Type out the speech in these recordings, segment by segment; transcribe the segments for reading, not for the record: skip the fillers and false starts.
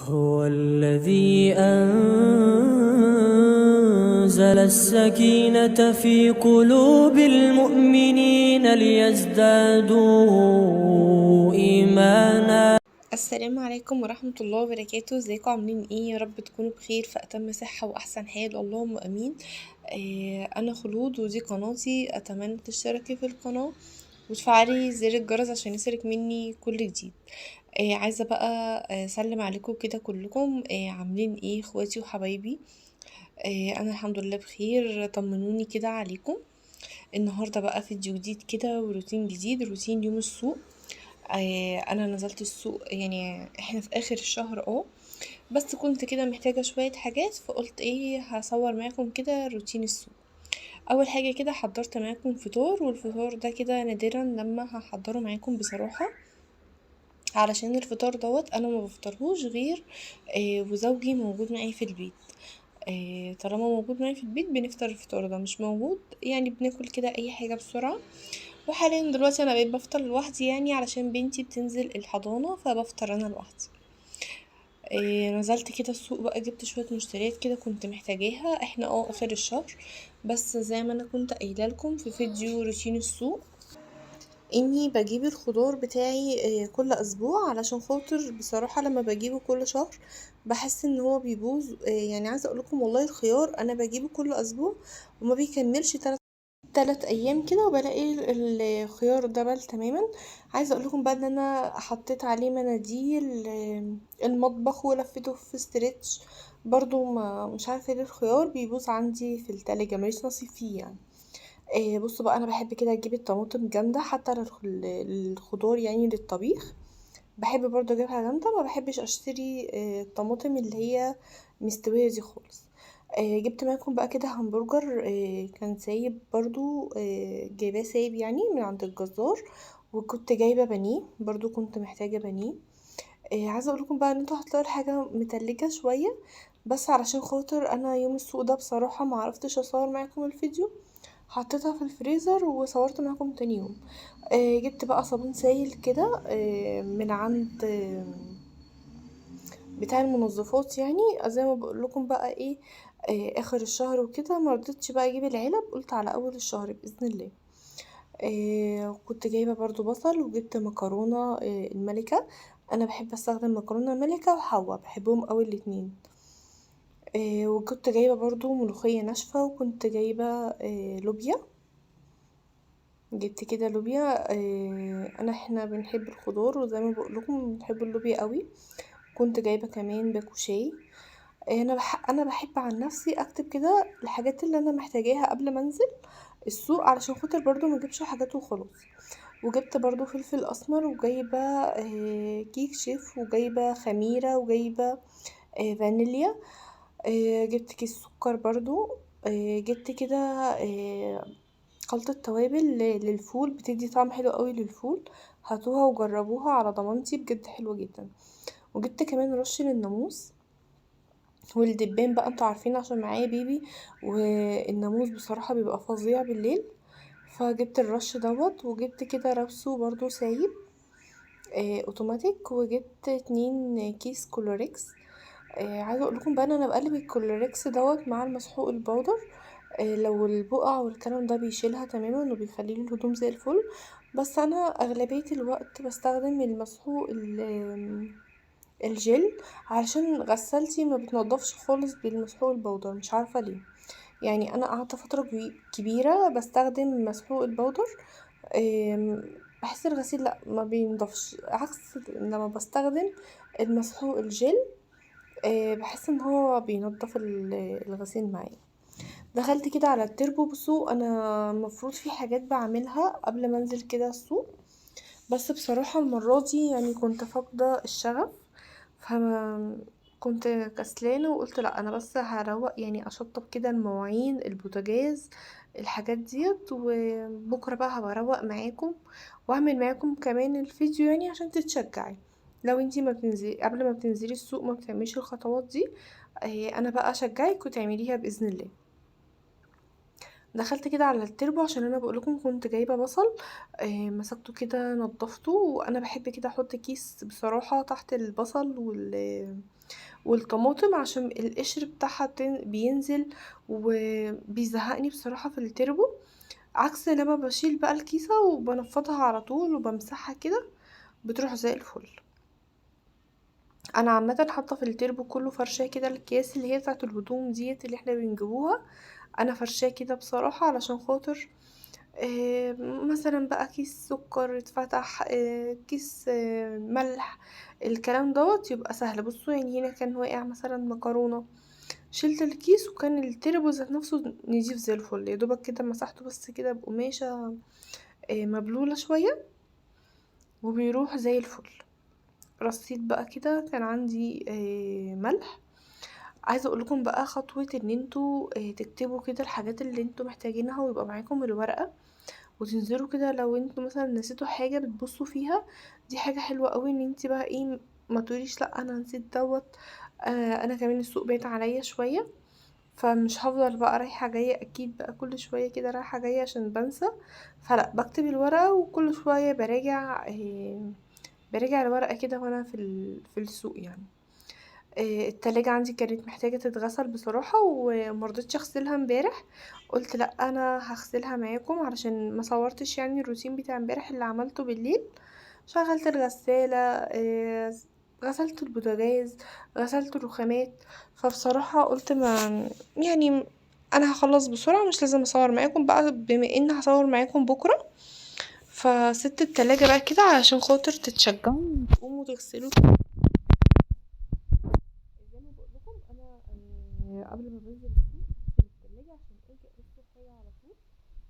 هو الذي أنزل السكينة في قلوب المؤمنين ليزدادوا إيمانا. السلام عليكم ورحمة الله وبركاته. ازيكم عاملين ايه؟ يا رب تكونوا بخير في أتم صحة وأحسن حال، اللهم أمين. أنا خلود ودي قناتي، أتمنى تشتركي في القناة وتفعلي زر الجرس عشان يصلك مني كل جديد. عايزة بقى أسلم عليكم كده كلكم. عاملين ايه اخواتي وحبايبي؟ أنا الحمد لله بخير، طمنوني كده عليكم. النهاردة بقى فيديو جديد كده وروتين جديد، روتين يوم السوق. انا نزلت السوق، يعني احنا في اخر الشهر بس كنت كده محتاجة شوية حاجات، فقلت ايه هصور معاكم كده روتين السوق. اول حاجة كده حضرت معاكم فطار، والفطار ده كده نادرا لما هحضره معاكم بصراحة، علشان الفطار دوت انا ما بفطرهوش غير وزوجي موجود معايا في البيت. طالما موجود معايا في البيت بنفطر الفطار ده، مش موجود يعني بناكل كده اي حاجة بسرعة. وحاليا دلوقتي انا بقيت بفطر لوحدي، يعني علشان بنتي بتنزل الحضانة فبفطر انا لوحدي. نزلت كده السوق بقى، جبت شوية مشتريات كده كنت محتاجاها، احنا اخر الشهر، بس زي ما انا كنت قايله لكم في فيديو روتين السوق اني بجيب الخضار بتاعي كل اسبوع، علشان خاطر بصراحة لما بجيبه كل شهر بحس ان هو بيبوظ. يعني عايزة اقول لكم والله الخيار انا بجيبه كل اسبوع وما بيكملش 3 ايام كده وبلاقي الخيار دبل تماما. عايزه اقول لكم بقى ان انا حطيت عليه مناديل المطبخ ولفيته في stretch، برضو ما مش عارفه ليه الخيار بيبوظ عندي في التلاجة، ماليش نصيب فيه يعني. بصوا بقى، انا بحب كده اجيب الطماطم جامده حتى للخضار، يعني للطبيخ بحب برضو اجيبها جامده، ما بحبش اشتري الطماطم اللي هي مستويه دي خالص. جبت معاكم بقى كده همبرجر، كان سايب برضو، جايباه سايب يعني من عند الجزار، وكنت جايبه بانيه برضو، كنت محتاجه بانيه. عايزه اقول لكم بقى ان انتوا هتلاقوا الحاجه متلجه شويه، بس علشان خاطر انا يوم السوق ده بصراحه ما عرفتش اصور معاكم الفيديو، حطيتها في الفريزر وصورت معاكم تاني يوم. جبت بقى صابون سايل كده، من عند بتاع المنظفات، يعني زي ما بقول لكم بقى ايه، اخر الشهر وكده ما رضيتش بقى اجيب العلب، قلت على اول الشهر باذن الله. كنت جايبه برضو بصل، وجبت مكرونه، الملكه، انا بحب استخدم مكرونه ملكه وحوا، بحبهم قوي الاتنين. وكنت جايبه برضو ملوخيه ناشفه، وكنت جايبه لوبيا، جبت كده لوبيا. احنا بنحب الخضار، وزي ما بقول لكم بنحب اللوبيا قوي. كنت جايبه كمان باكو شاي. انا بحب عن نفسي اكتب كده الحاجات اللي انا محتاجاها قبل ما انزل السوق، علشان خاطر برضو ما اجيبش حاجات وخلاص. وجبت برضو فلفل اسمر، وجايبه كيك شيف، وجايبه خميره، وجايبه فانيليا، جبت كيس سكر برضو، جبت كده خلطة توابل للفول، بتدي طعم حلو قوي للفول، هاتوها وجربوها على ضمانتي بجد حلوة جدا. وجبت كمان رش للناموس والدبان بقى، انتوا عارفين عشان معايا بيبي والناموس بصراحة بيبقى فظيع بالليل، فجبت الرش دوت. وجبت كده رابسو برضو سايب، اوتوماتيك، وجبت 2 كيس كلوريكس. عايزه اقول لكم بقى ان انا بقلب الكلوريكس دوت مع المسحوق البودر، لو البقع والكلام ده بيشيلها تماما وبيخلي لي الهدوم زي الفل، بس انا اغلبيه الوقت بستخدم المسحوق الجل، علشان غسالتي ما بتنضفش خالص بالمسحوق البودر، مش عارفه ليه. يعني انا قعدت فتره كبيره بستخدم مسحوق البودر، بحس الغسيل لا ما بينضفش، عكس لما بستخدم المسحوق الجل، بحس ان هو بينضف الغسيل معايا. دخلت كده على التربو. بصوا انا المفروض في حاجات بعملها قبل ما انزل كده السوق، بس بصراحة المرة دي كنت فاقدة الشغف، فكنت كسلانة وقلت لا انا بس هروق، يعني اشطب كده المواعين، البوتاجاز، الحاجات ديت، وبكرة بقى هبقى اروق معاكم واعمل معاكم كمان الفيديو، يعني عشان تتشجعي. لو انتي ما بتنزلي قبل ما بتنزلي السوق ما بتعمليش الخطوات دي، انا بقى اشجعك وتعمليها باذن الله. دخلت كده على التربو عشان انا بقولكم كنت جايبه بصل، مسكته كده نضفته، وانا بحب كده احط كيس بصراحه تحت البصل والطماطم عشان القشر بتاعها بينزل وبيزهقني بصراحة في التربو، عكس لما بشيل بقى الكيسة وبنفضها على طول وبمسحها كده بتروح زي الفل. انا عامة حاطة في التربو كله فرشاه كده الأكياس اللي هي بتاعة الهدوم ديت اللي احنا بنجيبوها، انا فرشاه كده بصراحة علشان خاطر مثلا بقى كيس سكر اتفتح، كيس ملح، الكلام دوت يبقى سهل. بصوا هنا كان واقع مثلا مكرونة، شلت الكيس وكان التربو ذات نفسه نضيف زي الفل، يا دوبك كده مسحته بس كده بقماشة مبلولة شوية وبيروح زي الفل. رصيت بقى كده كان عندي ملح. عايزه اقول لكم بقى خطوة ان انتوا تكتبوا كده الحاجات اللي انتوا محتاجينها ويبقى معاكم الورقة وتنزلوا كده لو انتوا مثلا نسيتوا حاجة بتبصوا فيها، دي حاجة حلوة قوي ان انتي بقى ايه ما تقوليش لا انا نسيت دوت، انا كمان السوق بات عليا شوية فمش هفضل بقى رايحة جاية اكيد بقى كل شوية كده رايحة جاية عشان بنسى، فلا بكتب الورقة وكل شوية براجع الورقة كده وانا في السوق يعني. التلاجة عندي كانت محتاجة تتغسل بصراحة ومرضتش اغسلها امبارح، قلت لا انا هغسلها معاكم علشان ما صورتش الروتين بتاع امبارح اللي عملته بالليل. شغلت الغسالة، غسلت البوتاجاز، غسلت الرخامات، فبصراحة قلت ما انا هخلص بسرعة مش لازم اصور معاكم بقى بما ان هصور معاكم بكرة. فسبت التلاجة بقى كده علشان خاطر تتشجعوا وتقوموا تغسلوا. زي ما بقول لكم انا قبل ما بنزل السوق بغسل التلاجة عشان اجي ارص الحاجة على طول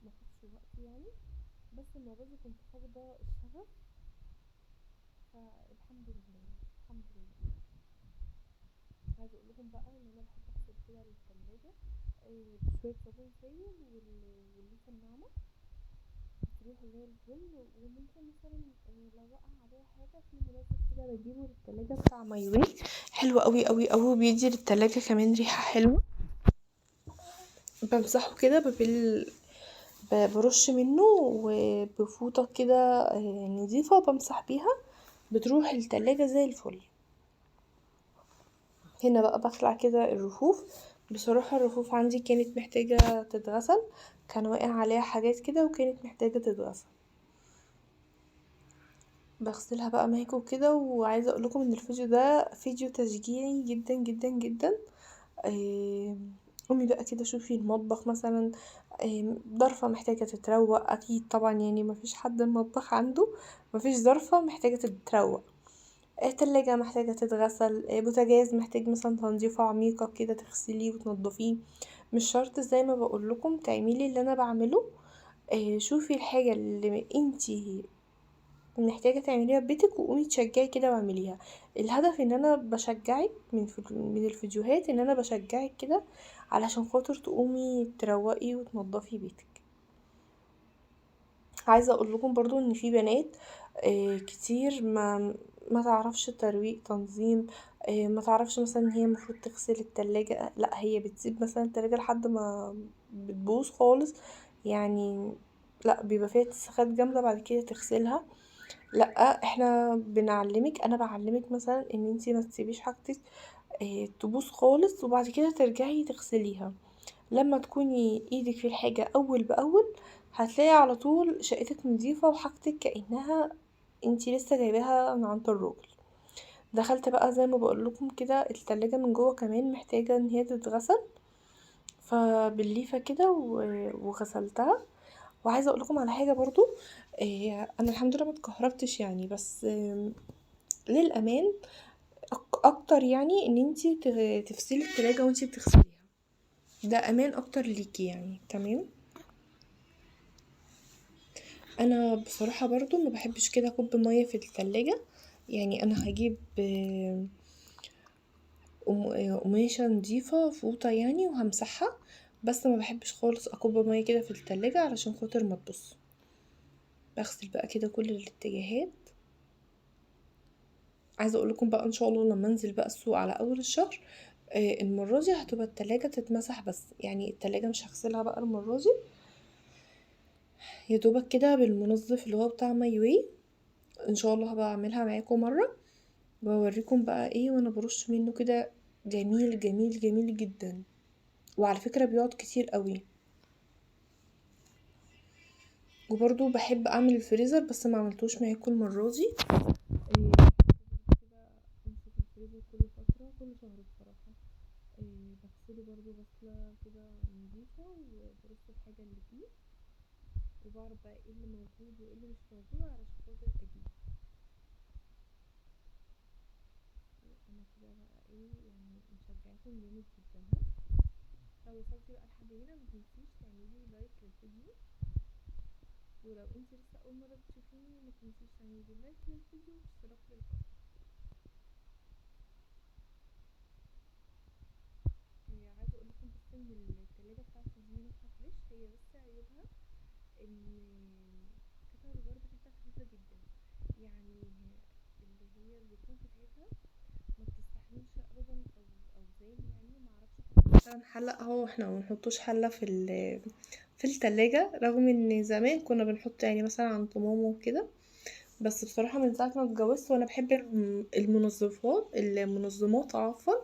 ما اخدش وقت بس المرة دي كنت فاقدة الشغف، فالحمد لله الحمد لله. عايزة اقول لكم بقى ان انا بحب اغسل كده التلاجة، بشوية صابون سايل والليفة الناعمة بتروح زي الفل. وممكن مثلا لو وقع عليها حاجة في منظف كده بجيبه للتلاجة بتاع مايوي، حلو قوي قوي قوي وبيدي للتلاجة كمان ريحة حلوة. بمسحه كده برش منه وبفوطة كده، نظيفة وبمسح بيها، بتروح التلاجة زي الفل. هنا بقى بخلع كده الرفوف، بصراحة الرفوف عندي كانت محتاجة تتغسل، كان واقع عليها حاجات كده وكانت محتاجة تتغسل، بغسلها بقى معاكم كده. وعايزة اقول لكم ان الفيديو ده فيديو تشجيعي جدا جدا جدا. قومي بقى كده شوفي المطبخ مثلا، ظرفة محتاجة تتروق اكيد طبعا، مفيش حد المطبخ عنده مفيش ظرفة محتاجة تتروق، تلاجة محتاجة تتغسل، بوتاجاز محتاج مثلا تنظيفة عميقة كده تغسليه وتنضفيه. مش شرط زي ما بقول لكم تعملي اللي انا بعمله، شوفي الحاجة اللي انتي محتاجة تعمليها في بيتك وقومي تشجعي كده واعمليها. الهدف ان انا بشجعك من الفيديوهات ان انا بشجعك كده علشان خاطر تقومي تروقي وتنضفي بيتك. عايزة اقول لكم برضو ان في بنات، كتير ما تعرفش ترويق تنظيم، ما تعرفش مثلا ان هي المفروض تغسل التلاجة، لا هي بتسيب مثلا التلاجة لحد ما بتبوظ خالص، لا بيبقى فيها تسخات جامدة بعد كده تغسلها. لا احنا بنعلمك، انا بعلمك مثلا ان انتي ما تسيبيش حاجتك، تبوظ خالص وبعد كده ترجعي تغسليها. لما تكوني ايدك في الحاجة اول باول هتلاقي على طول شقتك نظيفة وحاجتك كأنها انتي لسه جايباها من عند الراجل. دخلت بقى زي ما بقول لكم كده التلاجة من جوه كمان محتاجة ان هي تتغسل، فبالليفة كده وغسلتها. وعايزة اقول لكم على حاجة برضو، انا الحمد لله ما اتكهربتش بس، للامان اكتر ان انتي تفصلي التلاجة وانتي بتغسليها، ده امان اكتر ليكي تمام. انا بصراحة برضو ما بحبش كده اكب مية في التلاجة، انا هجيب، قماشة نظيفة فوطة وهمسحها، بس ما بحبش خالص اكب مية كده في التلاجة علشان خاطر ما تبص. بغسل بقى كده كل الاتجاهات. عايزة اقول لكم بقى ان شاء الله لما انزل بقى السوق على اول الشهر، المرة دي هتبقى التلاجة تتمسح بس، التلاجة مش هغسلها بقى المرة دي، يا دوبك كده بالمنظف اللي هو بتاع ماي واي، ان شاء الله هبقى اعملها معاكم مرة. بوريكم بقى ايه وانا برش منه كده. جميل جميل جميل جدا، وعلى فكرة بيقعد كتير قوي. وبرضو بحب اعمل الفريزر بس ما عملتوش معاكم المرة دي. كده امسك الفريزر كل فترة، كل شهر بصراحة، بغسله برضو غسلة كده نظيفة وبرص الحاجة اللي فيه، وبعرف بقى ايه اللي موجود وايه اللي مش موجود علشان خاطر اجيب. انا كده بقى ايه يعني مشجعاكم جامد جدا. ها لو وصلتي بقى لحد هنا ما تنسيش تعملي like للفيديو، ولو انتي لسه اول مره بتشوفيني ما تنسيش تعملي like للفيديو واشتراك للقناه. عايزه اقول لكم بس ان التلاجة بتاعتي دي نوعها فريش، هي بس عيوبها ان قطع الغيار بتاعتها خفيفه جدا، يعني اللي هي الرفوف بتاعتها ما بتستحملش ابدا اوزان، يعني ما اعرفش احط مثلا حله، اهو احنا ما بنحطوش حله في التلاجة، رغم ان زمان كنا بنحط يعني مثلا عند ماما وكده، بس بصراحة من ساعة ما اتجوزت وانا بحب المنظمات عفوا،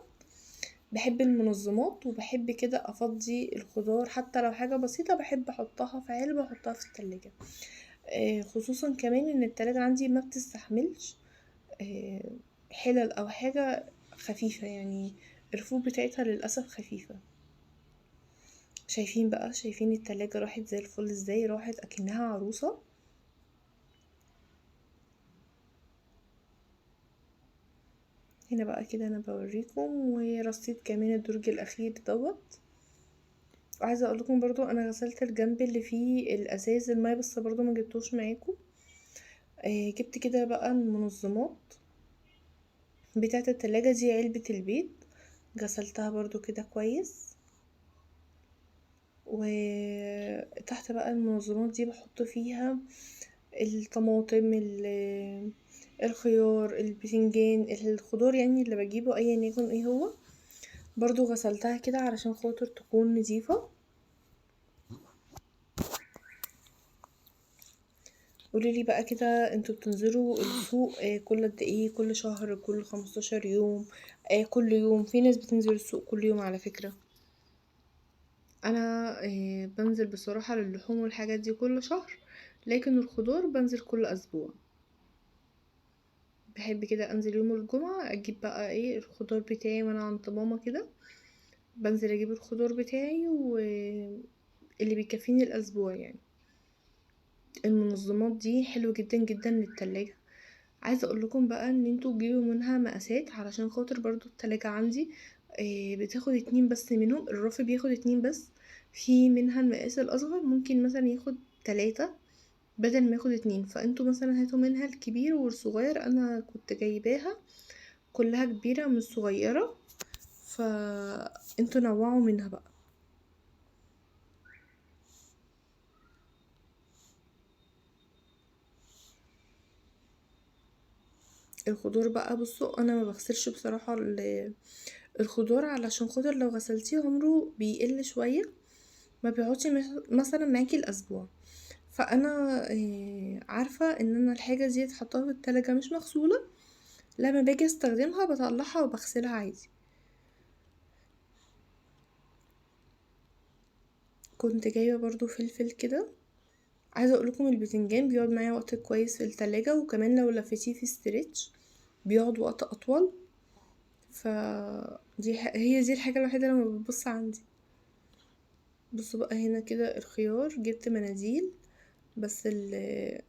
بحب المنظمات، وبحب كده افضي الخضار حتى لو حاجة بسيطة بحب احطها في علبة واحطها في التلاجة. خصوصا كمان ان التلاجة عندي ما بتستحملش حلل او حاجة خفيفة، يعني الرفوف بتاعتها للأسف خفيفة. شايفين بقى، شايفين التلاجة راحت زي الفل ازاي، راحت اكنها عروسة. هنا بقى كده انا بوريكم، ورصيت كمان الدرج الاخير دوت. وعايزه اقول لكم برضو انا غسلت الجنب اللي فيه الازاز الميه، بس برضو ما جبتوش معاكم. جبت كده بقى المنظمات بتاعه التلاجة دي، علبة البيض غسلتها برضو كده كويس. وتحت بقى المنظمات دي بحط فيها الطماطم، الخيار، البتنجان، الخضار يعني اللي بجيبه ايا يكن ايه هو، برضو غسلتها كده علشان خاطر تكون نظيفة. قولولي بقى كده انتوا بتنزلوا السوق كل قد ايه؟ كل شهر، كل 15 يوم، كل يوم؟ في ناس بتنزل السوق كل يوم على فكرة. انا بنزل بصراحة للحوم والحاجات دي كل شهر، لكن الخضار بنزل كل اسبوع. بحب كده انزل يوم الجمعة اجيب بقى ايه الخضار بتاعي وانا عند ماما كده، بنزل اجيب الخضار بتاعي واللي بيكفيني الاسبوع يعني. المنظمات دي حلوة جدا جدا للتلاجة. عايزة اقول لكم بقى ان انتوا تجيبوا منها مقاسات، علشان خاطر برضو التلاجة عندي بتاخد 2 بس منهم، الرف بياخد 2 بس، في منها المقاس الاصغر ممكن مثلا ياخد 3 بدل ما ياخد 2، فانتوا مثلا هاتوا منها الكبير والصغير. انا كنت جايباها كلها كبيرة مش صغيرة، فانتوا نوعوا منها بقى. الخضار بقى بصوا انا ما بغسلش بصراحة الخضار، علشان خاطر لو غسلتيه عمره بيقل شوية، ما بيقعدش مثلا معاكي الاسبوع. فانا عارفة ان انا الحاجة دي اتحطها في التلاجة مش مغسولة، لما باجي استخدمها بطلعها وبغسلها عادي. كنت جايبة برضو فلفل كده. عايزة اقول لكم البتنجان بيقعد معايا وقت كويس في التلاجة، وكمان لو لفيتيه في ستريتش بيقعد وقت اطول. فدي هي دي الحاجة الوحيدة لما بتبص عندي. بصوا بقى هنا كده الخيار، جبت مناديل بس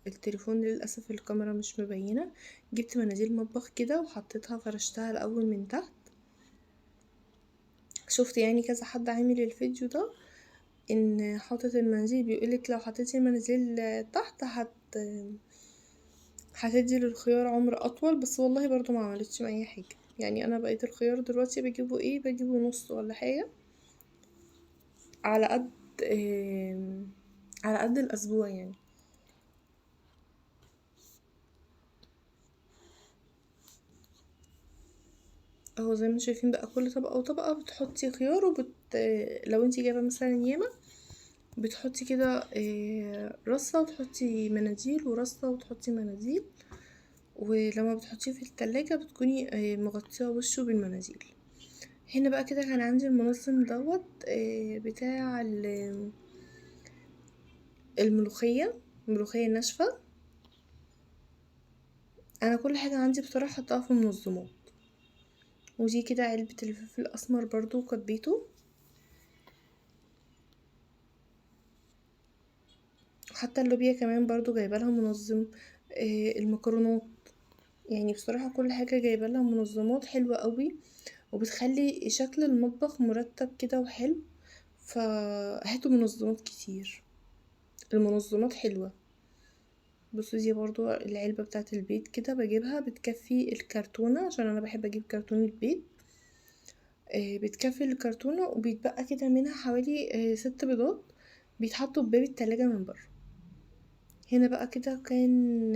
التليفون للأسف الكاميرا مش مبينة. جبت مناديل مطبخ كده وحطيتها، فرشتها الأول من تحت. شفت كذا حد عامل الفيديو ده ان حاطط المناديل، بيقولك لو حطيتي المناديل تحت هتدي للخيار عمر اطول، بس والله برضو ما عملتش معايا حاجة. انا بقيت الخيار دلوقتي بجيبه ايه، بجيبه نص ولا حاجة، على قد الاسبوع يعني. اهو زي ما انتم شايفين بقى كل طبقة وطبقة بتحطي خيار، لو انتي جايبة مثلا ياما بتحطي كده، رصة وتحطي مناديل، ورصة وتحطي مناديل، ولما بتحطيه في التلاجة بتكوني مغطيه وشه بالمناديل. هنا بقى كده كان عندي المنظم دوت بتاع الملوخية، الملوخية الناشفة. انا كل حاجة عندي بصراحة حطاها في منظمات. ودي كده علبة الفلفل الاسمر برضو كبيته. حتى اللوبيا كمان برضو جايبه لها منظم. المكرونات، بصراحة كل حاجة جايبه لها منظمات حلوة قوي، وبتخلي شكل المطبخ مرتب كده وحلو. فهاتوا منظمات كتير، المنظمات حلوة. بصوا دي برضو العلبة بتاعت البيض كده بجيبها، بتكفي الكرتونة عشان انا بحب اجيب كرتونة بيض. بتكفي الكرتونة وبيتبقى كده منها حوالي 6 بيضات بيتحطوا في باب التلاجة من بره. هنا بقى كده كان